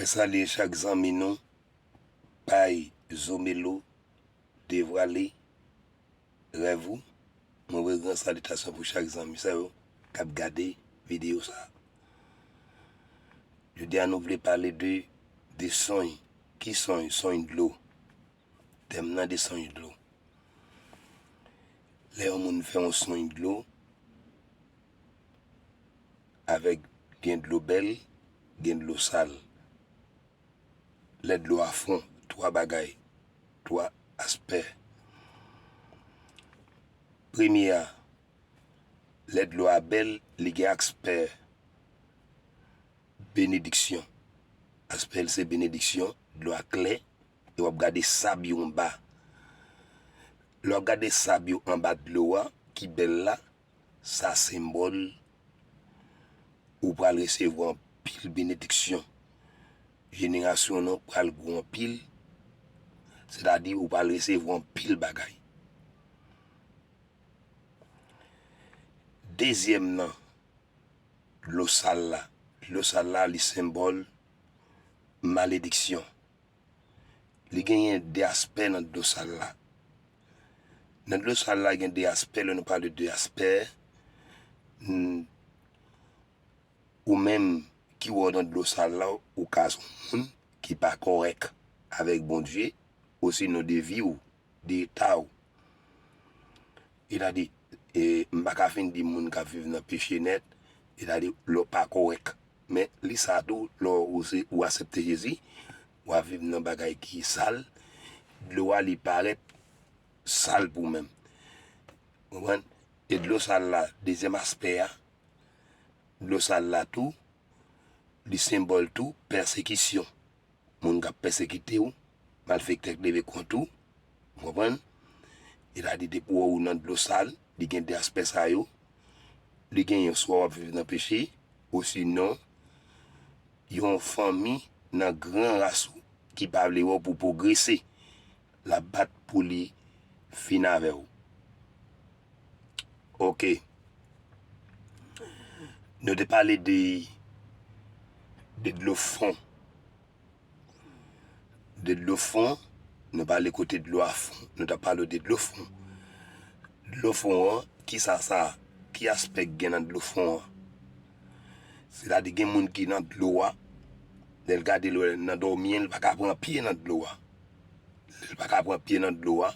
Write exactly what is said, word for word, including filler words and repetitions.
Salye chak zanmi nou, pay Zomelo devwale rèv ou. Mwen voye gran salitasyon pou chak zanmi sa yo k ap gade videyo sa. Jodi a nou vle pale de, de sonj. Ki sonj? Sonj dlo. Tèm nan de sonj dlo. Lè yon moun fè yon sonj dlo, avèk gen dlo bèl, gen dlo sal. Lè dlo a fon, twa bagay, twa aspè. Premye a, lè dlo a bèl, li gen aspè benediksyon. Aspè l se benediksyon, dlo a klè, e w ap gade sab yo anba. Lè w ap gade sab yo anba dlo a, ki bèl la, sa senbòl ou pral resevwa anpil benediksyon. Jenerasyon w nan pral gwo anpil, sètadi ou pral resevwa anpil bagay. Dezyèm nan, dlo sal la. Dlo sal la, li senbòl malediksyon. Li genyen de aspè nan dlo sal la. Nan dlo sal la, gen de aspè. Lè nou pale de aspè, n-, ou menm ki wè w nan dlo sal la, ou ka se yon moun ki pa kòrèk avèk Bondye, osinon de vi w, de eta w. Sètadi, e, m pa ka fin di moun k ap viv nan peche nèt, sètadi lè w pa kòrèk. Men li sa tou, lè w se, ou aksepte Jezi, w ap viv nan bagay ki sal, dlo a li parèt sal pou ou menm. Konprann? E dlo sal la, dezyèm aspè a, dlo sal la tou, li senbòl tou pèsekisyon. Moun k ap pèsekite w, malfektè k leve kont ou, ou konprann? Sètadi depi w wè ou nan dlo sal, li gen de aspè sa yo, li genyen swa w ap viv nan peche, osinon yon fanmi nan gran ras ou ki pa vle wè w pou pwogrese, l ap bat pou li fin avè w. Oke. Nou te pale de, de dlo fon. De dlo fon, nou pale kote dlo a fon. Nou t ap pale de dlo fon. Dlo fon an, ki sa sa? Ki aspè k gen nan dlo fon an? Sètadi gen moun ki nan dlo a, lè l gade l wè nan dòmi an, li pa ka pran pye nan dlo a. Lè l pa ka pran pye nan dlo a,